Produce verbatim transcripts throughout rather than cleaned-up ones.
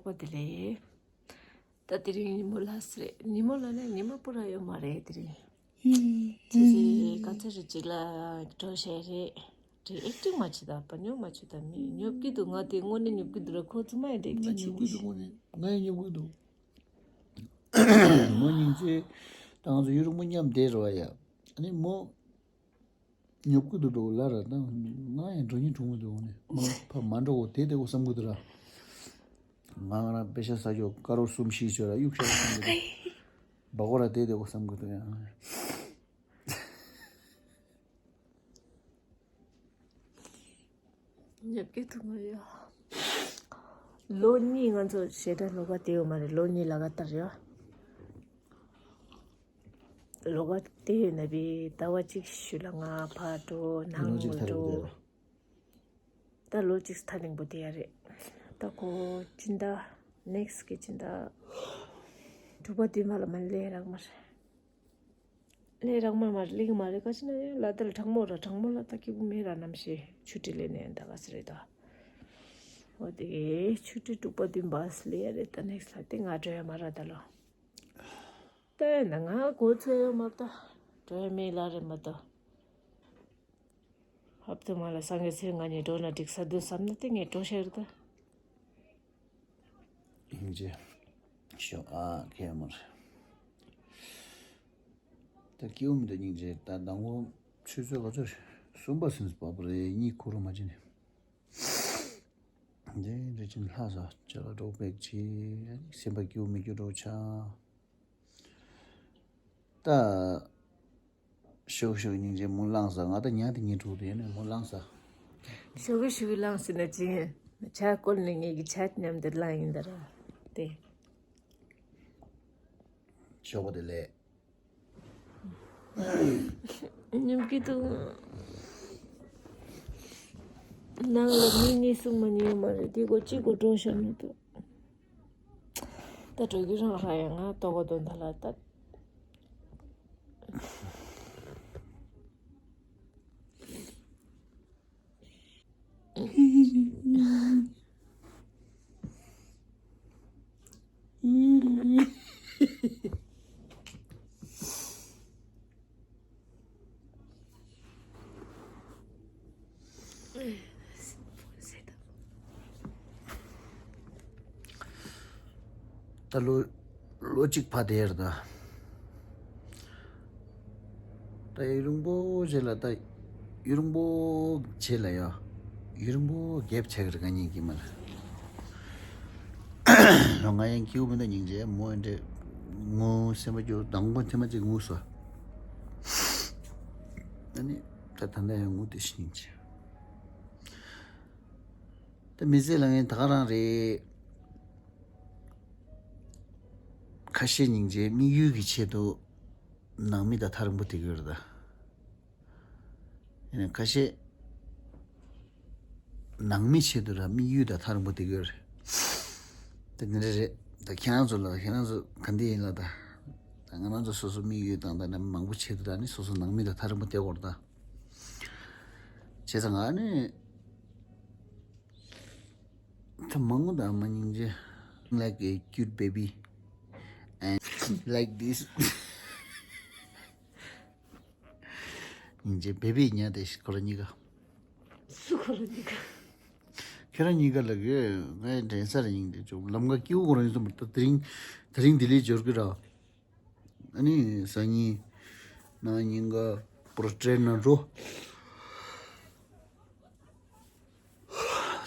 པོ་དེ་ལས། ད་དེ་རིང་ཉིན་མོ་ལ་སི་རེད། ཉིན་མོ་ལ་ནི་ཉིན་མོ་པུ་ར་ཡོད་མ་རེད་དེ་རིང་། ཅི་ཅི་ག་ཚོད་རེད་ཅིག་ལ་འགྲོ་བྱས་རེད། དེ་ཨེག་ཊིང་མ་བྱེད་ད་པ་ཉོབ་མ་བྱེད་ད་མི་ཉོབ་ཀྱི་འདུག་ང་དེ་དངོས་གནས་ཉོབ་ཀྱི་འདུག་ར་ཁོ་ཚོ་མ་ཡིན་དེ་ང་ཉོབ་ཀྱི་འདུག་དངོས་གནས་ང་ཡང་ཉོབ་ཀྱི་འདུག་མོ་སྙིང་རྗེ། ད་ང་ཚོ་ཡུ་རུ་མོ་མཉམ་བསྡད་རེད་བ་ཡ། ཨ་ནི་མོ། ཉོབ་ཀྱི་འདུག་འགྲོ་ལ་ར་ད་ང་ཡང་འགྲོ་སྙིང་བྲོ་མི་འདུག་ནི་མ་ཕ་མ་འགྲོ་གོ་དེ་དེ་གོ་བསམ་གི་འདུག་ར། ང་ང་རང་པེ་ཤ་ཟ་རྒྱུ་ཀ་རོར་གསུམ་བཞི་ཞོ་ར་གཡུག་ཤ་བསམ་གི་འདུག་བ་གོ་ར་དེ་དེ་གོ་བསམ་གི་འདུག་ཡང་། ཉོབ་ཀྱི་འདུག་ང་ཡ། ལོ་གཉིས་ང་ཚོ་ཞེ་དྲག་ལོགས་ཀ་དེ་ཡོད་མ་རེད། ལོ་གཉིས་ལ་ག་ལྟར་ཡོད། ལོ་ག་དེ་ཡོད་ན་བི་ཟླ་བ་གཅིག་ཤུལ་ལ་ང་ཕར་འགྲོ་ནང་ལོ་གཅིག་ངོ་ཐ་རིང་འགྲོ། པོ་དེ་རེད། ད་ལོ་གཅིག་ཐ་རིང་པོ་དེ་ཡ་རེད། ད་ཁོ་སྤྱི་ཟླ་ནེག་སི་གི་སྤྱི་ཟླ་དྲུག་པ་བདུན་པ་ལ་མ་ལས་རག་མ་རེད། ལས་རག་མ་མ་རེད་ལིག་མ་རེད་ག་ཅི་ན་ཡང་ལ་དར་གྲང་མོ་ར་གྲང་མོ་ལ་ད་སྐྱིད་པོ་མེད་ར་ནམ་ཞེས་ཆུ་ཊི་ལས་ནས་ད་ག་སི་རེད་ད། འོ་དེ་ཆུ་ཊི་དྲུག་པ་བདུན་པ་སི་ལས་ཡ་རེད་ད་ནེག་སི་ལ་དེ་ང་འགྲོ་ཡ་མ་ར་ད་ལོ། ལྟོས་ན་ང་གོ་ཚོད་ཡོད་མ་གཏོགས་འགྲོ་ཡ་མེད་ལ་རེད་མ་གཏོགས། ཧབ་ཏུ་མ་ལ་སང་གེ་ཚེ་ང་གཉིས་འགྲོ་ན་འགྲིག་ས་འདུག་བསམ་ན་དེ་ངས་འགྲོ་ཤེས་རེད་ད། སྙིང་རྗེ། ཤོག་ཨ་ཁེ་མར། ད་སྐྱིད་པོ་མི་འདུག་སྙིང་རྗེ་ད་མདང་དགོང་ཆུ་ཚོད་ག་ཚོད་རེད། གསུམ་པ་ཟིན་པ་པ་རེད་གཉིད་ཁུག་རོ་མ་བྱེད་ནས། འདི་འདྲ་ཅིག་ལྷག་ས་ཅ་ལག་འགྲོ་པེག་ཅིག་སེམས་པ་སྐྱིད་པོ་མི་སྐྱིད་འགྲོ་ཆགས། ད། ཞོག་ཞོག་སྙིང་རྗེ་མོ་ལངས་ས་ང་ད་ཉལ་དེ་ཉལ་འགྲོ་དེ་ནས་མོ་ལངས་ས། ཞོག་ཞོག་ལངས་ཟེར་ན་ཅི་ཡིན། ཇ་བསྐོལ་ནས་ངེད་ཀྱི་ཇ་མཉམ་དུ་ལངས་ཡིན་ད་ར། དེ། ཞོག་པ་དེ་ལས། ཉམས་ཀྱི་འདུག་ནང་ལ་མི་གཉིས་གསུམ་མ་ཉལ་ཡོད་མ་རེད་དེ་གོ་གཅིག་གོ་འགྲོ་ཤར་མི་འདུག་ད་འགྲོ་རྒྱུ་རང་ཧ་ཡང་ང་ལྟོ་གོ་དོན་དག་ལ་ད། ད་ལོ་ལོ་གཅིག་ཕ་དེར་ད། ད་ཡུན་རིང་པོ་རྗེས་ལ་ད་ཡུན་རིང་པོ་རྗེས་ལ་ཡ། ཡུན་རིང་པོ་རྒྱབ་ཆགས་རེད་ང་གཉིས་ཀྱི་མ་ལ། ལོ་ང་ཡང་སྐྱིད་པོ་མི་འདུག་སྙིང་རྗེ་མོ་འདྲེ་ངུ་སེམས་པ་སྐྱོ་དང་པོ་ཐེངས་མ་གཅིག་ངུ་སོ། ཨ་ནི་ད་ད་ལྟ་ཡང་ངུ་དེ་སྙིང་རྗེ། ད་མི་ཚེ་ལ་ངན་ད་ག་རང་རེད། ཁ་ཤས་སྙིང་རྗེ་དམིགས་ཡུལ་གྱི་ཆེད་དུ་ནང་མི་དང་ཐག་རིང་པོ་དེ་གི་རེད་ད། ཡིན་ན་ཁ་ཤས་ནང་མི་ཆེད་དུ་ར་དམིགས་ཡུལ་དང་ཐག་རིང་པོ་དེ་གི་རེད། ད་འདི་འདྲ་རེད་ད་ཁྱེད་རང་ཚོ་ལ་ཁྱེད་རང་ཚོ་ག་འདི་ཡིན་ལ་ད། ད་ང་རང་ཚོ་སོ་སོ་དམིགས་ཡུལ་དང་ད་ནི་མང་པོ་ཆེད་དུ་ད་ནི་སོ་སོ་ནང་མི་དང་ཐག་རིང་པོ་དེ་གོ་རེད་ད། བྱས་ཙང་ང་ནི། ད་མང་པོ་དང་མ་སྙིང་རྗེ། Like a cute baby and like this. སྙིང་རྗེ་བེ་བི་ཉལ་དེ་ཁོ་རང་གཉིས་ཀ། སུ་ཁོ་རང་གཉིས་ཀ། ཁྱེད་རང་གཉིས་ཀ་ལ་གི་ངའི་འགྲན་ས་རེ་སྙིང་རྗེ་ཅུང་ལམ་ཀ་སྐྱིད་པོ་ཁོ་རང་ཡིན་སོང་མ་ད་དེ་རིང་དེ་རིང་ལྡི་ལི་འབྱོར་གི་ར། ཨ་ནི་སང་ཉིན་ནང་ཉིན་ག་པོར་ཊྲེ་ན་འགྲོ།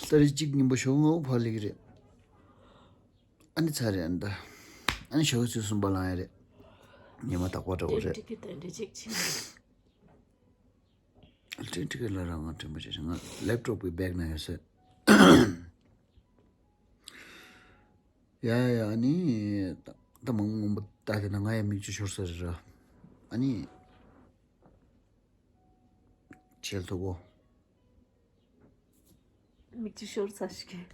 ཏ་རིག་གཅིག་ཉིན་པ་ཞོགས་སྔ་པོ་ཕར་སླེབས་ཀྱི་རེད། ཨ་ནི་ཚར་རེད་ཨ་ནི་ད། ཨ་ནི་ཞོགས་ཚོད་གསུམ་པ་ལངས་ཡ་རེད། ཉི་མ་དག་པ་འདྲ་བོ་རེད། ཊི་ཀེ་ཊི་དང་འདྲ་ཅིག་ཕྱིན། ཊི་ཀེ་ཊི་ལ་རང་ང་དྲན་པ་བྱས་ང་ལེབ་ཊོབ་ཀྱི་བེག་ནང་ཡོད་ཟེར། ཡ་ཡ་ཨ་ནི། ད་མང་པོ་ད་དེ་ན་ང་ཡ་མིག་ཆུ་ཤོར་ས་རེད་ར། ཨ་ནི། བྱེད་ཐུབ་གོ། མིག་ཆུ་ཤོར་ཚར་ཞིག་ཁྱེད་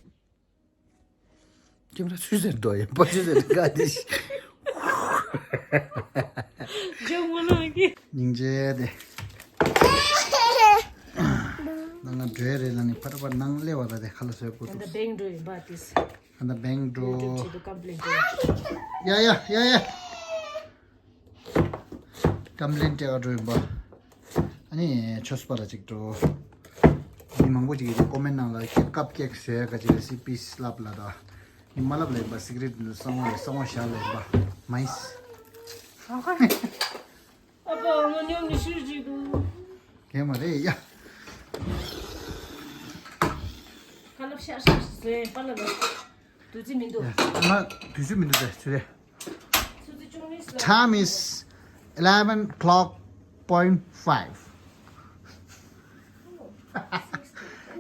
རང་ཆུ་ཟེར་འགྲོ་ཡིན་པ་ཆུ་ཟེར་དགའ་དེ་ཞིག་ཇོ་མོ་ལོ་གི་སྙིང་རྗེ་དེ། ནང་ང་འགྲོ་ཡ་རེད་ལ་ནི་ཕར་ཕར་ནང་སླེབས་པ་ད་དེ་ཁ་ལ་སོས་པོ་ད་འདུག་ད་བེང་འགྲོ་ཡིན་པ་དེས། ད་ལྟ་བེང་འགྲོ། ཡ་ཡ་ཡ་ཡ། ཀམ་པི་ལེན་སྤྲད་ག་འགྲོ་ཡིན་པ། ཨ་ནི་ཆོས་པ་ལ་ཅིག་འགྲོ། མི་མང་པོ་ཅིག་གིས་ཀོ་མེན་ནང་ལ་སྐད་སྐབས་སྐད་ཟེར་ག་ཅིག་རེ་སི་པིས་ལབ་ལ་ད། མི་མ་ལབ་ལ་ཡིན་པ་སི་ཀ་རེ་ཊི་འདི་གསང་བ་རེད། གསང་བ་བཞག་ལ་ཡིན་པ་མ་ཡིན། ཨ་ཕ་ངོ་ཉོ་མི་ཤེས་ཅིག་འདུག་གན་མ་རེད་ཡ། ཁ་ལབ་ཤ་ཤ་ཟོས་པ་ལ་བ། དུས་ཚོད་མི་འདུག་ཡ། ཨ་མ་དུས་ཚོད་མི་འདུག་ཟེར་ཚུལ་རེད། ཆུ་ཚོད་བཅུ་གཉིས་ལ། Time is eleven o'clock point five.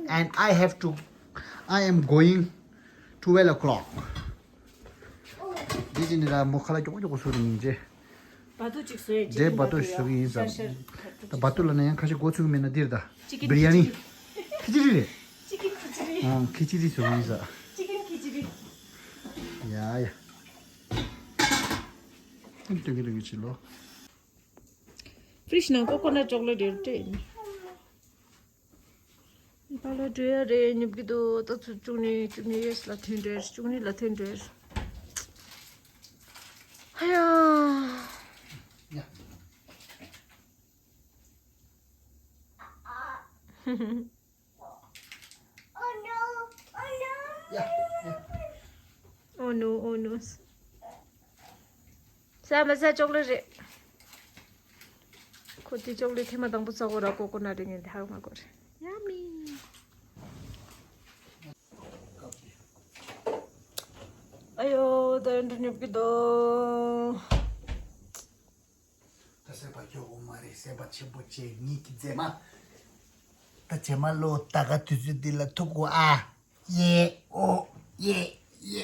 And I have to, I am going twelve o'clock. འདི་ཅི་ནི་ར་མོ་ཁ་ལ་ཀྱོག་ཀྱོག་སུ་རིང་ཅེ། བ་ཏུ་ཅིག་བཟོས་ཅིག་འདྲེ་བ་ཏུ་ཞིག་བཟོ་གི་ཡིན་ས། ཤར་ཤར་ད་བ་ཏུ་ལ་ན་ཡང་ཁ་ཤས་མགོ་ཚོས་གི་མེད་ན་འདིར་ད། ཅི་ཀིན་བི་རི་ཡ་ནི། ཁི་ཅི་རི་རེད། ཅི་ཀིན་ཁི་ཅི་རི། ཨང་ཁི་ཅི་རི་བཟོ་གི་ཡིན་ས། ཅི་ཀིན་ཁི་ཅི་རི། ཡ་ཡ། ཏིང་ཏིང་གི་ཏིང་གི་ཅི་ལོ། ཕི་རིཇ་ནང་ཀོ་ཀོ་ནཊ་ཅོག་ལེ་ཊི་རེད་སྤྲད་ཡིན། ད་ལ་འགྲོ་ཡ་རེད། ཉོབ་ཀྱི་འདུག་ད་ཚོད་བཅུ་གཉིས་བཅུ་གཉིས་ཡས་ལ་ཐོན་འགྲོ་ཡ། བཅུ་གཉིས་ལ་ཐོན་འགྲོ་ཡ། ཧ་ཡ། ཡ། ཡ། ཡ། Oh no, oh no. ཟ་མ་ཟ། ཅོག་ལེ་རེད། ཁོ་དེ་ཅོག་ལེ་ཐེངས་མ་དང་པོ་ཟ་གོ་ར། ཀོ་ཀོ་ནཊ་རེད། ངས་དེ་ཧ་མ་གོ་རེད། Yummy. ཨ་ཡོ། ད་འགྲོ་ཉོབ་ཀྱི་འདུག་ད་སེམས་པ་སྐྱོ་བོ་མ་རེད། སེམས་པ་ཆེན་པོ་བྱེད་ངེས་ཀྱི་མཛེས་མ། ད་རྗེས་མ་ལོ་ད་ག་དུས་ཚོད་འདི་ལ་ཐུག་གོ་ཨ། ཡེ་ཨོ་ཡེ་ཡེ།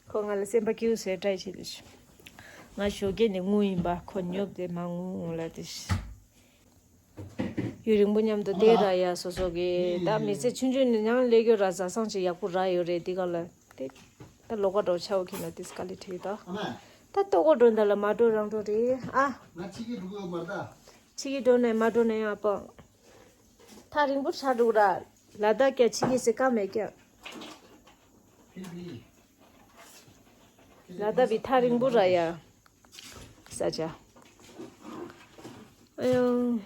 ཁོ་ང་ལ་སེམས་པ་སྐྱིད་ཟེར་ཏྲའི་བྱེད་དུ་ང་ཞོགས་ཀས་ནས་ངུ་ཡིན་པ། ཁོ་ཉོབ་དེ་མ་ངུ་ལ་དེ། ཡུན་རིང་པོ་མཉམ་དུ་བསྡད་ར་ཡ། སོ་སོ་གི་ད་མི་ཚེ་ཆུང་ཆུང་ནས་ཡང་ལས་ཀྱོ་ར་བཟའ་ཚང་ཅིག་ཡག་པོ་ར་ཡོད་རེད། འདི་ག་ལ་དེ་ད་ལོ་ཀ་འགྲོ་ཆའོ་ཁྱེད་ལ་དེ་སྐ་ལི་ཁྲིད་ད། ད་ལྟོ་གོ་འགྲོ་འདི་ལ་མ་འགྲོ་རང་འགྲོ་རེད་ཨ། ང་ཕྱི་གི་འགྲོ་གི་ཡོད་མ་རེད་ད། ཕྱི་གི་འགྲོ་ནས་མ་འགྲོ་ནས་ཡང་ཨ་ཕ། ཐག་རིང་པོ་ཆགས་འགྲོ་ར། ལ་དྭགས་ཀྱ་ཕྱི་གི་སེ་ཀ་མེད་ཀྱ། ཕི་ལི་པིན། ལ་དྭགས་པའི་ཐག་རིང་པོ་ར་ཡ། ས་ཆ། ཨ་ཡོ།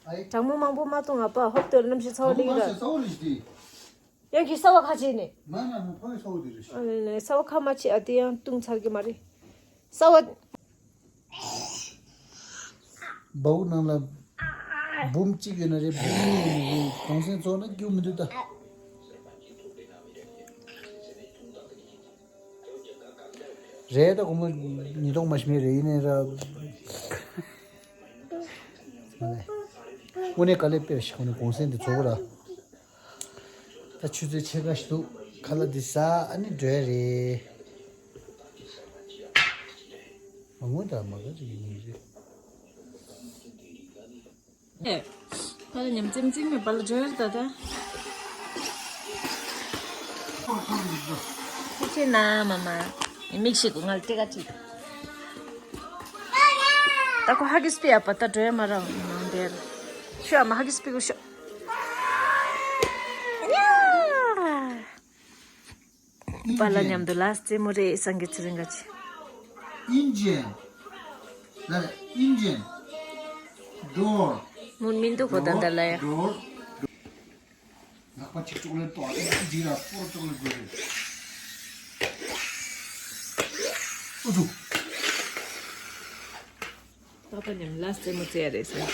ཨའི། གྲང་མོ་མང་པོ་མ་གཏོང་ཨ་ཕ། ཧོབ་ཏེ་གནམ་གཤིས་ཚ་བ་ལི་ར། ཚ་བ་རེད་ཤི་དེ། ཡང་གི་ས་བ་ཁ་ཆེ་ནི། མ་མ་མ་ཕ་གི་ས་བ་དེ་རེད་ཤི། ཨ་ལེ་ལེ། ས་བ་ཁ་མ་ཆེ་ཨ་དེ་ཡང་བཏུང་ཚར་གི་མ་རེད། ས་བ། བའུ་ནང་ལ་འབུམ་གཅིག་ཡོད་ན་རེད། འབུམ་གཉིས་ཡོད་ན་རེད། གུང་སེང་ཚོགས་ན་སྐྱུར་མི་འདུག་ད། རེད་ད། སྒོར་མོ་ཉིས་སྟོང་མ་ཞིག་མེད་རེད། ཡིན་ནའི་ར། དངོས་གནས་དཀའ་ལས་དཔེ་ཞིག་ཁོ་ནས་གུང་སེང་འདི་ཚོགས་ར། ད་ཆུ་ཚོད་ཕྱེད་ཀ་ཞིག་འདུག་ཁ་ལག་འདི་ཟ་ཨ་ནི་འགྲོ་ཡ་རེད། མ་དངུལ་དང་མ་དགའ་ཅིག་ཡིན་རེད། ཨེ། ད་ལ་ཉམས་ཙེམ་ཙེམ་མེད་པ་ལ་འགྲོ་ཡ་རེད་ད་ད། ཐུགས་རྗེ་གནང་མ་མ། མིག་ཤེལ་གོ་ང་ལ་སྟེར་ག་ཅིག་ད་ཁོ་ཧ་གི་སྤི་ཡ་པ་ད་འགྲོ་ཡ་མ་ར་ནང་དེར། ཤོ་ཨ་མ་ཧ་གི་སྤི་གོ་ཤོ། པ་ལ་མཉམ་དུ་ལ་རྩེད་མོ་རེད། སངས་རྒྱས་ཚེ་རིང་ག་ཅི། Indian. ལ་Indian. Door. མུར་མི་འདུག་ཁོ་ད་ད་ལ་ཡ། Door. ལག་པ་གཅིག་ཅོག་ལེ་ཏོག་ཨ་ཅིག་ལ་སྤོར་ཅོག་ལེ་དགོས་རེད། ཨུ་ཚུགས། པ་པ་མཉམ་ལ་རྩེད་མོ་རྩེ་ཡ་རེད་ཟེར།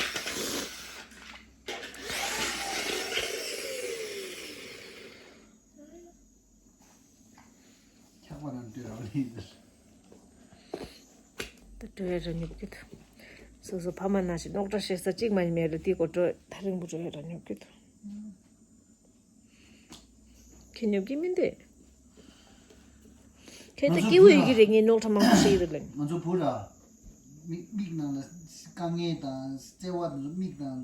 ཆག་པ་རང་འདི་རང་ལས་འདིར། ད་འགྲོ་ཡ་ར་ཉོབ་ཀྱི་འདུག་སོ་སོ་ཕ་མ་ན་ཞིག་རྙོག་དྲ་བཤད་ས་གཅིག་མ་ཡིན་མེད་ལ་དེའི་སྐོར་འགྲོ་ཐག་རིང་པོ་འགྲོ་ཡ་ར་ཉོབ་ཀྱི་འདུག་ཁྱེད་ཉོབ་ཀྱི་མིན་ཏེ། ཁྱེད་ད་སྐྱིད་པོ་ཡོད་ཀྱི་རེད། ངས་རྙོག་དྲ་མང་པོ་བཤད་ཀྱི་རེད་ལབ། ང་ཚོ་བུ་ར། མིག་མིག་ནང་ལ་དཀའ་ངལ་དང་བརྩེ་བ་དང་མིག་དང་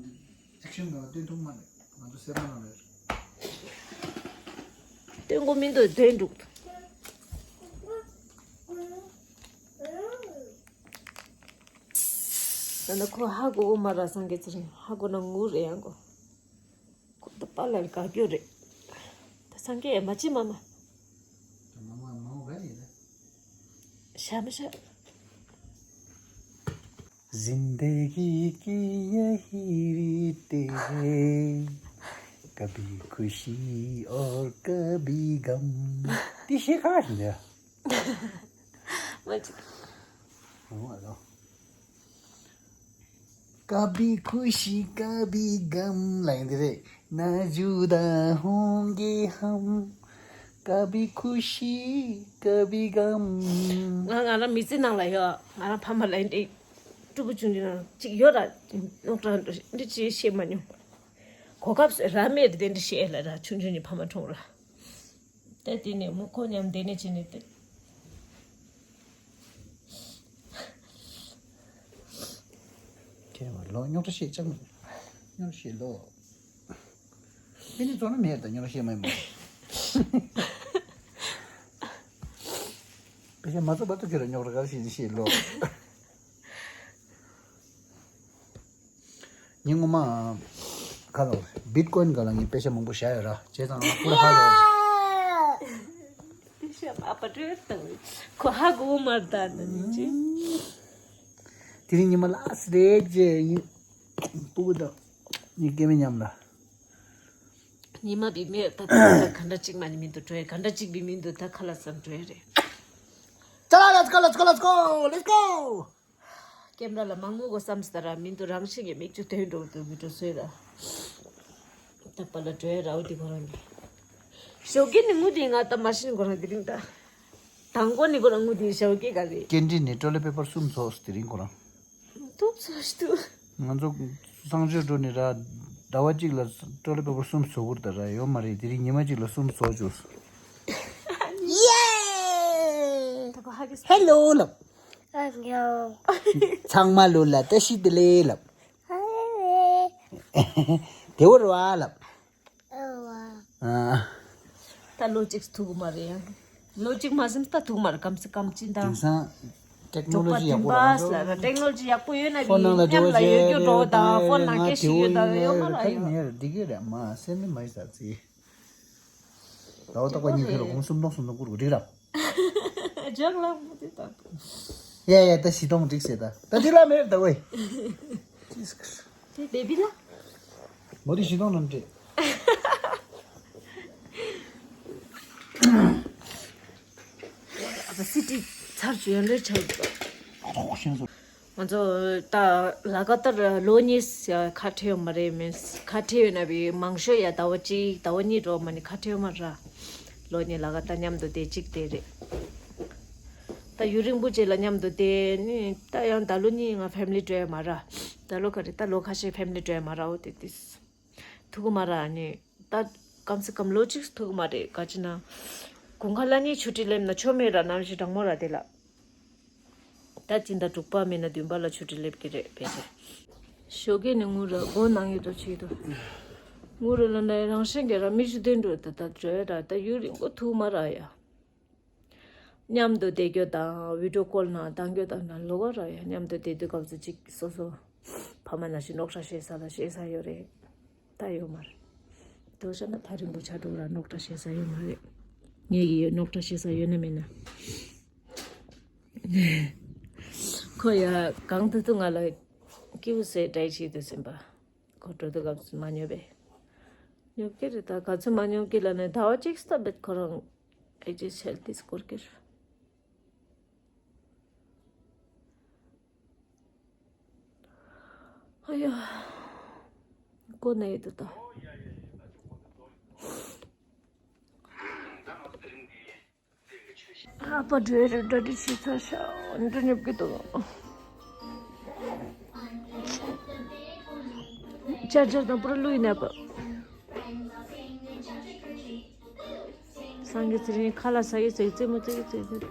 ཨེག་ཤན་འདྲ་བ་སྟོན་ཐུབ་མ་རེད། ང་ཚོ་སེམས་པ་ནང་ལ་རེད། སྟོན་དགོས་མི་འདུག་སྟོན་འདུག་ད་ནི་ཁོ་ཧ་གོ་གོ་མ་ར། སངས་རྒྱས་ཚེ་རིང་ཧ་གོ་ན་ངུ་རེད་ཡང་གོ། ཁོ་ ད་པཱ་ལགས་དགའ་སྐྱོ་རེད། ད་སངས་རྒྱས་མ་བྱེད་མ་མ། མ་མ་མ་འོ་ག་རེད་ད། ཤ་མ་ཤ། زندگی کی یہی ریت ہے، کبھی خوشی اور کبھی غم. དེ་ཤེས་ཁ་ཞིག་འདུག་མ་ཅིག་ཨོ་ཨ་ལོ། कभी खुशी कभी गम ལ་ཡིན་དེ་རེད། ना जुदा होंगे हम, कभी खुशी कभी गम. ང་ང་རང་མི་ཚེ་ནང་ལ་ཡོད། ང་རང་ཕ་མ་ལ་འདི་སྤྲུལ་སྐུ་ཆུང་ཆུང་ནང་གཅིག་ཡོད་ར། ནོག་ཀྲ་འདི་ཅི་ཤེས་མ་མྱོང་། གོ་སྐབས་ར་མེད་དེ་འདྲ་ཤེས་ལ་ར། ཆུང་ཆུང་ནས་ཕ་མ་གྲོངས་ར། ད་དེ་ནས་མོ་ཁོ་མཉམ་བསྡད་ནས་བྱས་ནས་ཏེ། ཁྱེད་མ་ལོ་རྙོག་དྲ་བཤད་ཅང་མེད། རྙོག་དྲ་བཤད་ལོ། དེ་ནི་བཙོང་ན་མེད་ད་རྙོག་དྲ་བཤད་མ་ཡིན་པ། དཔེ་ཆ་མ་བཙོང་བར་དུ་ཁྱེད་ལ་རྙོག་དྲ་ག་རེ་བཤད་ཅི་བཤད་ལོ། ཉིན་ངོ་མ་ཁ་ལོ་བིཊ་ཀོ་ཡིན་ག་ལ་ངས་པེ་ཤ་མང་པོ་བཞག་ཡོད་ར། བྱས་ཙང་ང་ཁོ་ར་ཧ་ལོ། པེ་ཤ་མ་པ་སྤྲོད་དང་ཁོ་ཧ་གོ་མར་ད་ནི་ཅི། དེ་རིང་ཉི་མ་ལ་སི་རེད་ཅེ་ཡིན། སྤུ་གུ་དང་ངའི་སྐྱེ་དམན་མཉམ་ལ། ཉི་མ་བི་མེར་ད་ད་ག་འདྲ་གཅིག་མ་ནི་མི་འདུག་འགྲོ་ཡ། ག་འདྲ་གཅིག་བི་མི་འདུག་ད་ཁ་ལ་སང་འགྲོ་ཡ་རེད། ཅ་ལ། Let's go, let's go, let's go, let's go. ཀེམ་ར་ལ་མ་ངུ་གོ་བསམ་སྟ་ར་མི་འདུག་རང་བཞིན་གྱི་མིག་ཆུ་ཐོན་འགྲོ་འདུག་མི་འགྲོ་སོས་ར། ད་པ་ལ་འགྲོ་ཡ་ར་འོ་དེ་ཁོ་རང་གི། ཞོགས་ཀྱི་ནི་ངུ་དེ་ང་ད་མ་ཤི་ནི་ཁོ་རང་དེ་རིང་ད། དང་པོ་ནི་ཁོ་རང་ངུ་དེ་ཞོགས་ཀྱི་ག་རེ། སྐྱེལ་འདྲེན་ནས་ཊོ་ལེ་པེ་པར་གསུམ་ཚོགས་དེ་རིང་ཁོ་རང་། ཐུབ་ཚོད་ཞིག་འདུག་ང་ཚོ་གསང་སྤྱོད་འགྲོ་ནི་ར། ཟླ་བ་གཅིག་ལ་ཊོ་ལེ་པེ་པར་གསུམ་བཟོ་དགོས་རེད་ད་ར། ཡོད་མ་རེད། དེ་རིང་ཉི་མ་གཅིག་ལ་གསུམ་བཟོ་བཅུག་ཡེ། ད་ཁོ་ཧ་གི་ཧེ་ལོ་ལབ། ཨ་ཉོ། ཚང་མ་ལོ་ལ་བཀྲ་ཤིས་བདེ་ལེགས་ལབ། ཧ་ལེ། དེ་བོ་ར་བ་ལབ། ཨ། ད་ལོ་གཅིག་ཐུག་གི་མ་རེད་ཡང་། ལོ་གཅིག་མ་ཟིན་ད་ཐུག་མ་རེད། གམ་སེ་གམ་ཅི་འདྲ། དེང་སང་ཊེག་ནོ་ལོ་ཇི་ཡག་པོ་རག་སོང་། ཊེག་ནོ་ལོ་ཇི་ཡག་པོ་ཡོད་ན་ཕོན་ནང་ལ་འབྲེལ་བ་བྱེད་ཡ་རེད། ཕོན་ནང་སྐད་ཤིག་ཡོད་ད་ཡོད་མ་ར་ཡོད། ཡོད་འདི་གི་རེད་མ་སེམས་མི་མ་ཡི་ས་ཚི། ད་བ་ཏོག་པ་གཉིས་ཁེ་ལོ་གུང་སུམ་སྟོང་སུམ་སྟོང་བསྐུར་དགོས་འགྲིག་ར། ལྗགས་ལ་མོ་དེ་ད། ཡ་ཡ་ད་བཞི་སྟོང་འགྲིག་ཟེར་ད། ད་འདི་ལ་མེར་ད་ཝེ། དེ་བེ་བི་ལ། མོ་དེ་བཞི་སྟོང་ནམ་འདྲེ། ཨ་ཕ་སི་ཏི་ཚར་བཅུ་ཡན་ལོས་ཆགས་འདུག་ཨ་ཐོག་ཤེས་སོ། ང་ཚོ་ད་ལ་ཀ་ཏར་ལོ་གཉིས་ཁ་བྲལ་ཡོད་མ་རེད། མིན་ཁ་བྲལ་ཡོད་ན་བི་མང་ཤོས་ཡ་ཟླ་བ་གཅིག་ཟླ་བ་གཉིས་འགྲོ་མ་ནི་ཁ་བྲལ་ཡོད་མ་ར། ལོ་གཉིས་ལ་ཀ་ཏར་མཉམ་དུ་བསྡད་གཅིག་བསྡད་རེད། ད་ཡུན་རིང་པོ་ཅིག་ལ་མཉམ་དུ་བསྡད་ནི་ད་ཡང་ད་ལོ་གཉིས་ང་ཕེ་མི་ལི་འགྲོ་ཡ་མ་ར། ད་ལོ་ག་རེ་ད་ལོ་ཁ་ཤས་ཕེ་མི་ལི་འགྲོ་ཡ་མ་ར་འོ་དེ་དེ། ཐུག་གི་མ་ར་ནི། ད་གམ་སེ་གམ་ལོ་གཅིག་ཐུག་གི་མ་རེད་ག་ཅི་ན། དགུན་ཁ་ལ་ནི་ཆུ་ཊི་སླེབས་ན་ཆོ་མེད་ར་ནམ་ཞིག་གྲང་མོ་ར་དེ་ལ། ད་སྤྱི་ཟླ་དྲུག་པ་མིན་ན་བདུན་པ་ལ་ཆུ་ཊི་སླེབས་ཀྱི་རེད་ཕལ་ཆེར། ཞོགས་ཀས་ནི་ངུ་ར་སྒོ་ནང་ཡོད་དོ་ཆེད་དོ། ངུ་ར་ལ་ན་རང་བཞིན་གྱི་ར་མི་ཞུ་དོན་འགྲོ་ད་ད་བྲོས་ར་ད་ཡུན་རིང་པོ་ཐུག་མ་ར་ཡ། མཉམ་དུ་བསྡད་རྒྱུ་དང་བི་ཌིའོ་ཀོལ་ནང་བཏང་རྒྱུ་དང་ན་ལོ་ག་ར་ཡ་མཉམ་དུ་བསྡད་དུས་སྐབས་སུ་གཅིག་སོ་སོ་ཕ་མ་ན་ཞིག་རྙོག་དྲ་བཤད་ས་ལ་བཤད་ས་ཡོད་རེད། ད་ཡོད་མ་རེད། དོ་ཤ་ན་ཐག་རིང་པོ་ཆགས་འགྲོ་ར་རྙོག་དྲ་བཤད་ས་ཡོད་མ་རེད། ངེད་ཀྱི་ཡོད་རྙོག་དྲ་བཤད་ས་ཡོད་ན་མེད་ན། ཁོ་ཡ་གང་དུ་དུ་ང་ལ་ཀིའུ་སེ་དྲའི་བྱེད་དུ་ཟིན་པ། ཁོ་འགྲོ་དུ་སྐབས་སུ་མ་ཉོས་པས། ཉོབ་ཀྱི་རེད་ད་ག་ཚོད་མ་ཉོབ་ཀྱི་ལ་ནས་ཟླ་བ་གཅིག་སྟབས་བེད་ཁོ་རང་ཨེ་ཅེ་ཤེལ་ཏིས་སྐོར་གྱི་རེད། ཨ་ཡ། ཀོ་ནའི་དུ་ད། ཨ་ཕ་འདྲེ་རེ་འདྲ་འདྲི་བྱེད་ཚར་ཤག་འདྲ་ཉོབ་ཀྱི་འདུག་ཅར་ཅར་དང་པུ་ར་ལུས་ནས་པ། སང་གི་ཚེ་རིང་ཁ་ལག་ཟ་གི་ཟ་གི་རྩེད་མོ་རྩེ་གི་རྩེ་གི།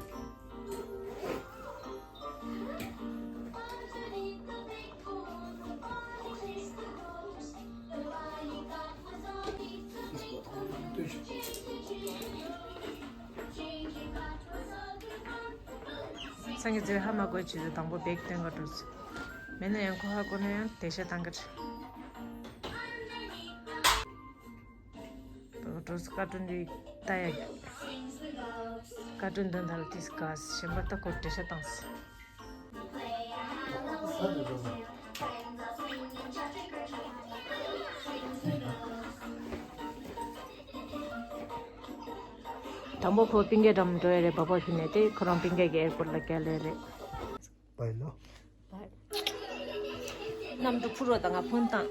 སང་གི་ཚེ་རིང་ཧ་མ་གོ་བྱེད་དུ་དང་པོ་བེག་སྟོན་ག་འགྲོ་ཚེ། མེད་ན་ཡང་ཁོ་ཧ་གོ་ན་ཡང་དེ་ཤ་བཏང་གི་རེད། ཀར་ཊུན་རེད་ད་ཡ། ཀར་ཊུན་འདི་འདྲ་ལ་ཏིས་ག་གཞན་པ་ད་ཁོ་འགྲེལ་བཤད་བཏང་སི། དང་པོ་ཁོ་པིང་ཀའི་འགྲམ་འགྲོ་ཡ་རེད། སྦག་སྦག་ཞུ་ནས་དེ་ཁོ་རང་པིང་ཀའི་གི་ཨེར་པོར་ལ་བསྐྱལ་ལེ་རེད། Bye ལོ། གནམ་གྲུ་འཕུར་རོགས་དང་ང་ཕོན་བཏང་།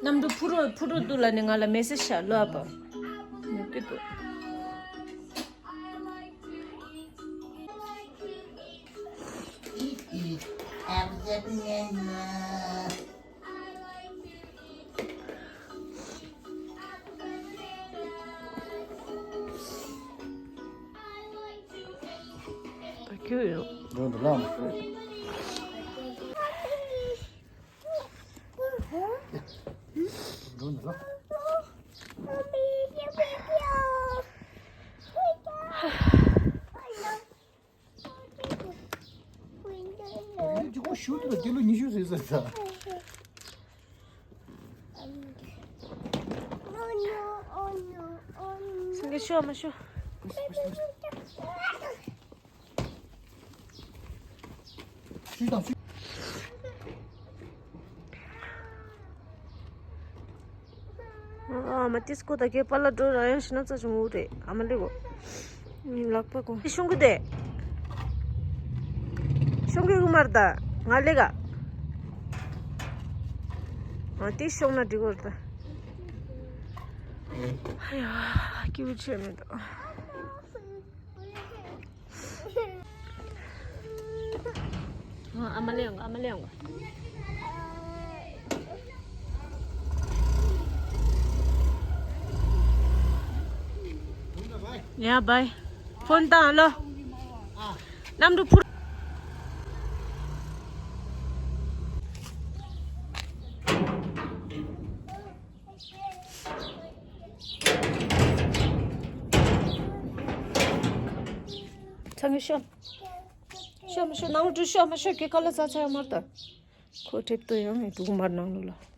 གནམ་གྲུ་འཕུར་རོགས་འཕུར་རོགས་འདུག་ལ་ནི་ང་ལ་མེ་སེ་ཇི་བཞག་ལོ་ཨ་པ། ནི་ཏི་ཏུ། ད་ཁྱོད་ཡོད། འགྲོ་འདི་ལ། འགྲོ་འདི་ལ། ཡུལ་གྱི་གོ་ཤུ་དུ་ལ་ཀི་ལོ་ཉི་ཤུ་ཟེར་ཟེར་ད། སེང་གེ་ཤོ་མ་ཤོ། ཤུ་དང་ཤུ། ཨ་མ་ཏིས་ཀོ་ད་གེ་པ་ལ་འགྲོ་ར་ཡང་ཤི་ན་ཙ་ཆུང་འུ་རེད། ཨ་མ་ལེ་གོ། ལག་པ་གོ། ཤོང་གི་དེ། ཤོང་གི་གུ་མར་ད། ང་ལེ་ག། ཨ་ཏིས་ཤོང་ན་འགྲིག་གོ་ར་ད། ཧ་ཡ། ཀི་བི་ཆེ་མེད་ད། ཨ་མ་ལེ་ཡོང་ག། ཨ་མ་ལེ་ཡོང་ག། ཡ་བའི། ཕོན་བཏང་ལོ། གནམ་གྲུ་འཕུར། ཚང་གི་ཤོ། ཤོ་མ་ཤོ་ནང་ལོ་ཤོ་མ་ཤོ་གི་ཀ་ལ་ཟ་ཚ་ཡ་མར་ད། ཁོ་ཁྲེབ་ཏོ་ཡང་ནི་དུག་མར་ནང་ལོ་ལ།